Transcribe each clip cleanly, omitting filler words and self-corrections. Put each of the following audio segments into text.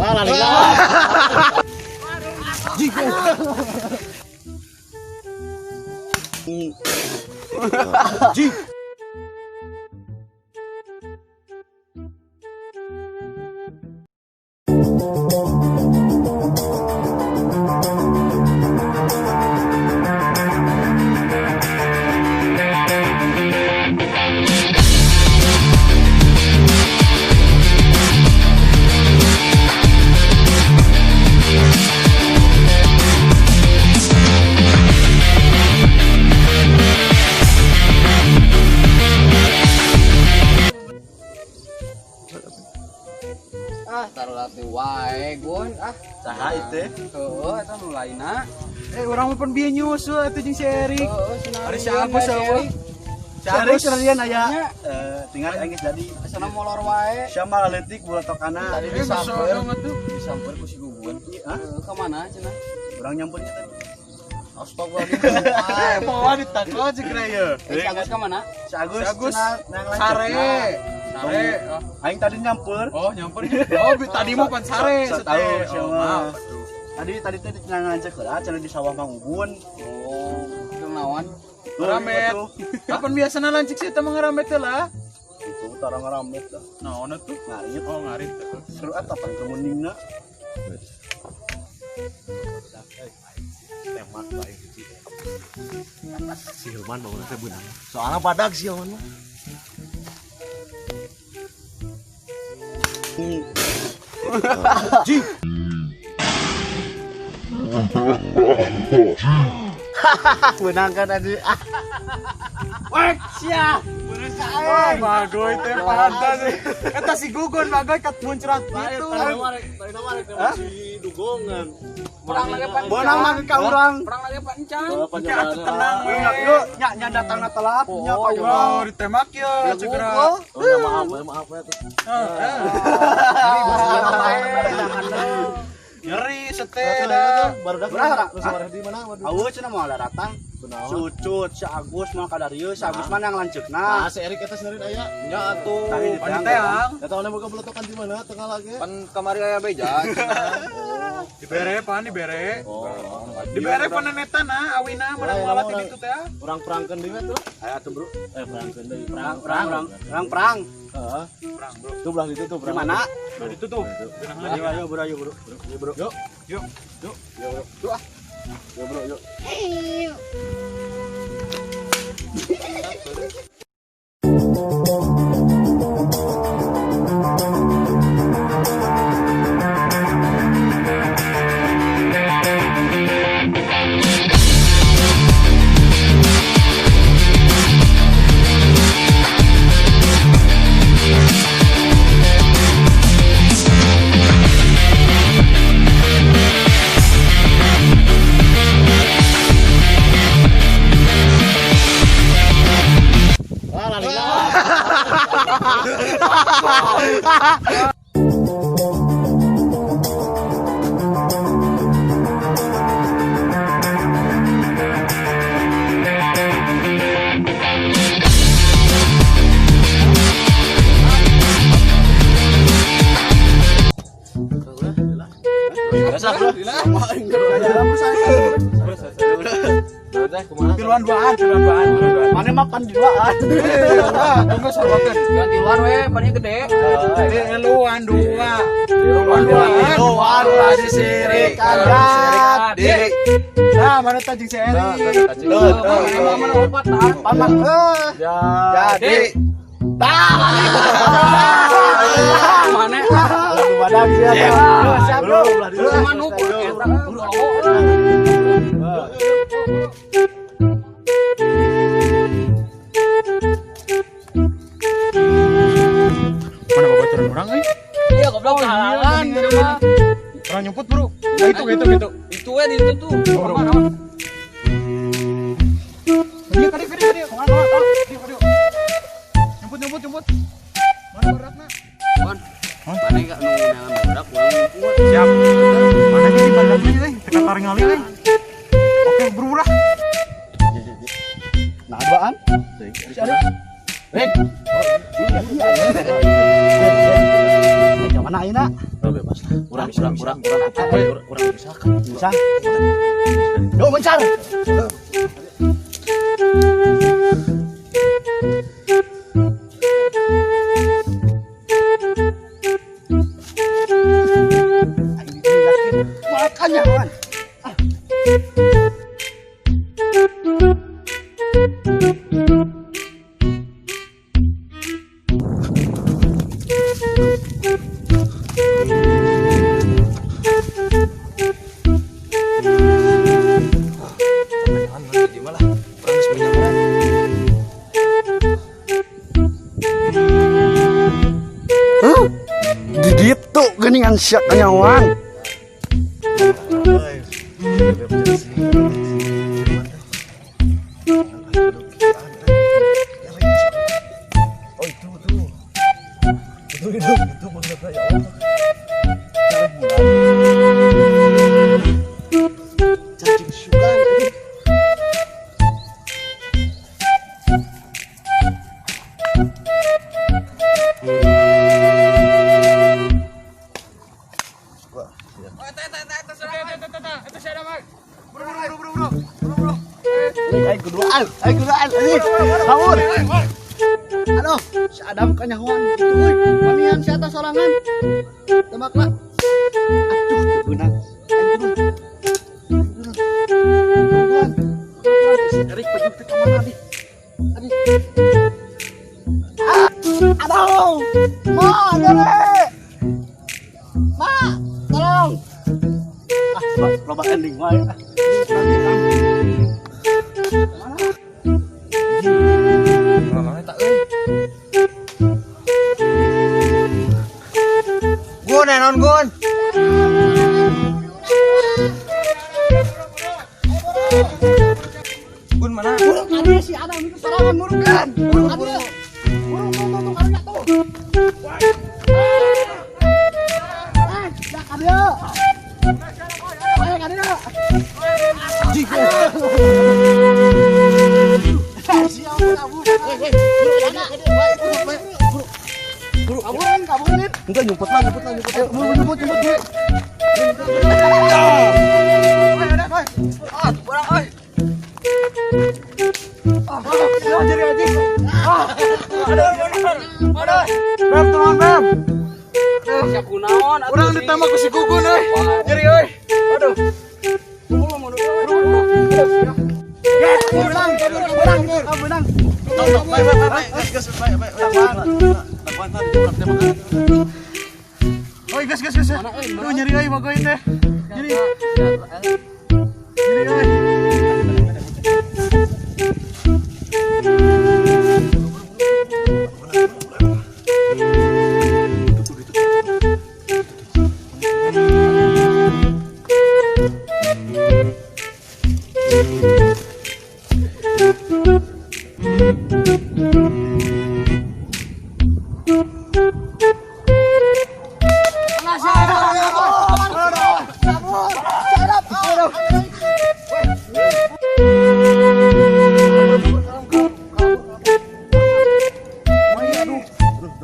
Wah, lali. Jing. Ah, taruh latih wae gun ah. Saha itu? Heeh, eta nu lainna. Eh, urang mah pan bieu nyusul atuh jeung si Erik. Heeh, cenah. Ari si Agus apa? Si Cari Agus serarian aya. Eh, tinggal aing geus jadi. Sana molor wae. Siapa laletik bulatokana. Tadi Eh, disamper. atuh. Disamper ku si Gugun. Hah? Heeh, ka mana cenah? Urang nyampernya tadi. Astagfirullahaladzim. Eh, poa ditakon si Kraya. Eh, si Agus ka mana? Si Agus, Si Agus, cenah nang lanceukna. Sare. Sare. Aing tadi nyamper. Oh, nyamper. Oh, tadi mah pan sare. So, tahu sete. siapa. Oh, maaf atuh. Tadi tadi teh nang lanceuk heula cenah di sawah Mang Ubun. Oh, kenawan. Tuh, Ramet. atuh. Kapan biasana lanceuk sih teh mah ngaramet teh lah. Itu tara ngaramet lah. Naon atuh? Ngarit. Oh, ngarit atuh. Seru atuh pan kemuningna. Tembak bae hiji. Si Hilman bangunna teh beunang. Soalna badag si Hilman mah. Jing. Beunang kan tadi. Wek sia. Oh, bagoy teh pantas. Eta si Gugun bagoy kat muncrat gitu. Tadi nama rek si dugongan. Perang lagi pan. Bonang mah ka urang. Perang lagi pan encan. Oke, atuh tenang we. Yo, nya nya datangna telat nya ka urang. Oh, ditembak ya, segera. Oh, ya, maaf ya, maaf ya tuh. Nyeri sete dah. Baru dah. Berah, Terus marah di mana? Waduh. Aweut cenah moal datang. Kunaon? Cucut si Agus mah ka darieu, si Agus mah yang lanceukna. Nah, si Erik eta seurin aya. Nya atuh. Tadi Pan teang. Eta oleh boga beletokan di mana tengah lagi. Pan kamari aya beja. Dibere pan dibere. Oh. Dibere pan nenetana awina menang malah ti ditu teh. Urang perangkeun deui we tuh. Ayo atuh, Bro. Eh, perangkeun deui. Perang, Perang, perang, perang, perang. Heeh. Perang, Bro. Tuh belah ditu tuh Di perang. mana? Nah, itu tuh. Ayo, ayo, Bro, ayo, Bro. Ayo, Bro. Yuk. Yuk. Yuk. Yuk, Bro. Yuk ah. Yuk, Bro, yuk. Wah, lali. Biasa, Bro. Tiluan duaan, tiluan duaan, tiluan duaan. Mana mah pan duaan. Tunggu sarwakeun. Ganti luar we, pannya gede. Tiluan dua. Tiluan dua. Tiluan si sirik aja. Diri. Nah, mana tajing si Erik? Tuh, tuh, Emang mana opat tah. Paman eh. Jadi. Mana? Badak siap. Siap, Bro. Sama nukur eta. Mana babaturan urang euy? Iya, goblok halangan mah. Orang nyumput, Bro. Nah, itu gitu gitu. Itu we di itu tuh. Bro. Mana? Dia kali kali kali. Kemana kemana? Dia kali. Nyumput nyumput nyumput. Mana beratna? Wan. Mana enggak nu neangan badak urang nyumput. Siap. Mana jadi badaknya euy? Teka taring ngali euy. Oke, bro lah. Nah, duaan. Si Arif. Rek. Iya, iya. Mana ayo? ayeuna. Oh, bebas lah. Urang urang urang urang urang bisa kan. Bisa. Yo mencar. Makanya, Wan. Jangan di mana lah. Urang geus beunang. Huh? Di ditu geuningan sia kanyawan. Oh itu tuh. Itu maksudnya ya Allah. Cara bulan. Cacing sugan. Ayo kuduan, ayo kuduan, anjing. Kabur. Aduh, si Adam kanyahoan gitu euy. Manian si atas sorangan. Tembaklah. Aduh, teu beunang. Ayo turun. Ayo turun. Turun. Si Erik pejuk teh ka mana di? Aduh. Ah, aduh. Ma, dere. Ma, tolong. Ah, loba ending wae. Ah. Mana? Mana tak euy. Gun, naon Gun? Gun mana? Buruk ada si Adam itu sorangan murukan. Buruk ada. Buruk tuh tuh tuh karunya tuh. Eh, dah ka dieu. Eh, ka dieu. Siap kabur. Buru, kaburin, kaburin. Enggak nyumput lah, nyumput lah, nyumput. Ayo, buru, nyumput, nyumput, buru. Ah, urang euy. Ah, jadi anjing. Ah, aduh, aduh, aduh. Beb, tolong Beb. Sia kunaon atuh. Urang ditembak ku si Gugun euy. Nyeri euy. Aduh. Yes, menang, menang, menang. Baik, baik, baik. Gas, gas, baik, baik. Oi, gas, gas, gas. Aduh, nyeri euy bagoy teh. Nyeri. Nyeri euy.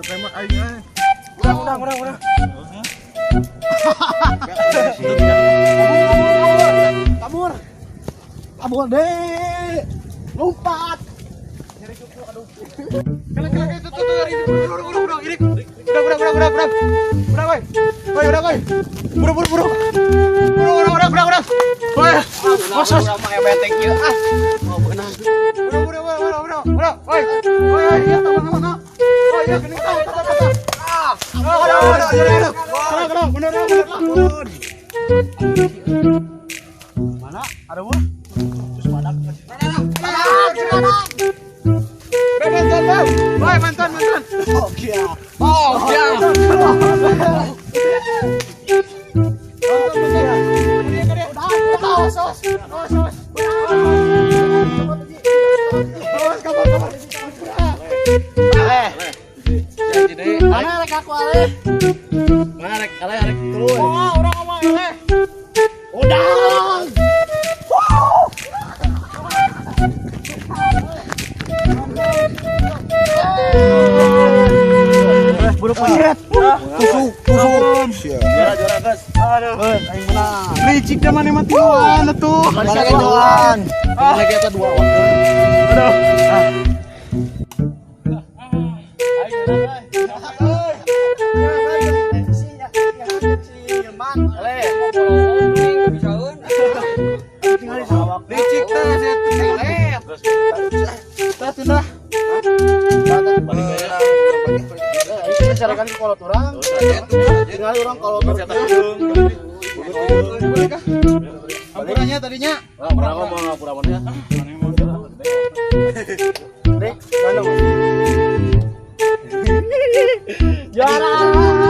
Tembak aing euy. Urang, urang, urang. Kabur. Kabur deh. Lompat. Kena, kena, itu, tuh, tuh, ini, buru, buru, buru, ini. Udah, udah, udah, udah, udah. Udah, woi. Woi, udah, woi. Buru, buru, buru. Buru, buru, udah, udah, udah. Woi, os, os. Urang mah benteng ieu ah. Mau beunang. Buru, buru, buru, buru, buru, buru. Woi, woi, woi, iya, tama, tama, tama. Woi, iya, gini, tama, tama, tama. Ah, udah, udah, udah, udah. Kena, kena, bener, bener, bener. Mana? Ada buah? Terus badak. Beb, bantuan, Beb. Woi, bantuan, bantuan. Oke. Oh, ya. Awas, awas, awas, awas. Awas, kabur, kabur. Eh, Jadi deh. mana rek aku ale? Mana rek, ale rek tuluy. Oh, orang ngomong eleh. Udah. Buru penyet. Tusuk, tusuk. Juara, juara, guys. Aduh. Aing menang. Licik dah mana mati tiluan atuh. Mana tiluan? Lagi eta dua waktu. Aduh. Licik teh saya telet. Tah tunda. Bicarakan ke kolot urang. Tinggal urang kolot urang. Ampurannya tadinya. Pura mau pura mana ya? Dek, mana? Juara.